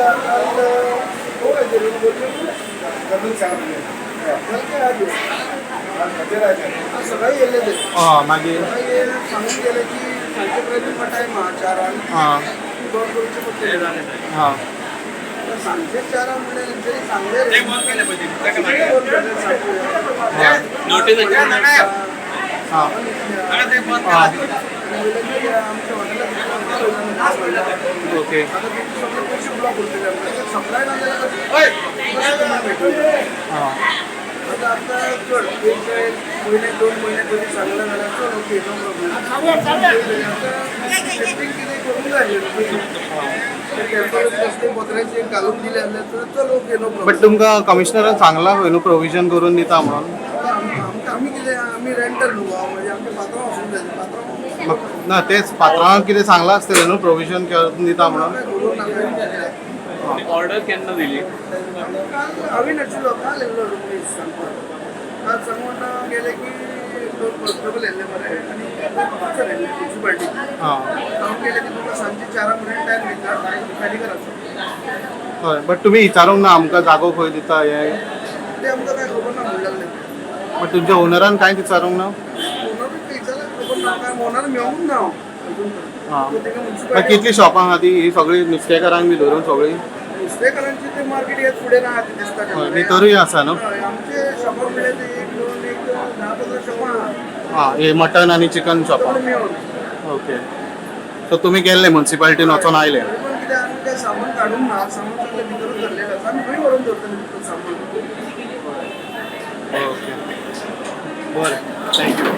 कल हो गए सकाळी येयल्ले ते. हय, मागीर? सकाळी सांगून गेले की सांजचे पर्यंत तुमकां टायम आहा चारांक बंद करूचे पडटले. तर सांजचे चारांक म्हणल्यार तेंच्यांनी सांगलें रे. कितें बंद करतले सांगूया. हां हां आनी वयल्यान की आमच्या हॉटेलाक ओके. आता तुमचे सगळे पयशे ब्लॉक उरतले आमकां. सप्लाय ना जाल्यार कशें तुमकां मेळटलें? हां आता आमकां चड एक म्हयने 2 म्हयने पयलीं सांगलें जाल्यार चड ओके, नो प्रॉब्लम. आतां शिफ्टींग कितें करूंक जाय आशिल्लें. टेम्पर कसले पत्र्याचे घालून दिले जाल्यार चड ओके, नो बट प्रॉब्लम. तुमकां कमिशनरान सांगलां खंय न्हू प्रोविजन करून दिता म्हणून? आमकां आमी कितें, आमी रेंटर न्हू गो, म्हणजे आमचें पात्रांव आसूंक जाय पात्रांव. ना, तेच पात्रांवाक कितें सांगलां आसतलें न्हू प्रोविजन करून दिता म्हणून. काय उलोवंक नाका. ऑर्डर केन्ना दिली? काल हांवें नाशिल्लो, काल येयल्लो मनीस सांगपाक. काल सांगून गेले की दोन कॉन्स्टेबल येयल्ले मरे आनी दोन ऑफिसर येयल्ले म्युन्सिपाल्टी. सांगून गेले की तुमकां सांजचे 4 मेरेन टायम दिता, खाली कराचो. हय, बट तुमी विचारूंक ना आमकां जागो खंय दिता हें? ते आमकां काय खबर ना म्हणून लागले. बट तुमच्या ओनरान कांयच विचारूंक ना? ओनरूय विचारल्यार खबर ना काय, ओनर मेळूंक ना हांव अजून पर्यंत. तेका मागीर म्युन्सिपाल्टी कितलीं शॉपां आहा ती ही सगळीं नुस्तेकारांक बी धरून सगळीं? नुस्तेकारांची ते मार्केट येत फुडें ना ती दिसता. हय, भितरूय आसा न्हू? हय, आमचे शॉपां म्हणल्यार ते एक दोन एक 10-15 शॉपां आहा. हां, हे मटन आनी चिकन शॉपां. सगळें मेळून. ओके, सो तुमी गेल्ले म्युन्सिपाल्टीन वचोन आयले? तरी पण कितें, आमी काय सामान काडूंक ना, सामान सगळें भितरूच धरलेलें आसा. आमी खंय व्हरून दवरतले भितर सामान? ओके, बरें, thank you.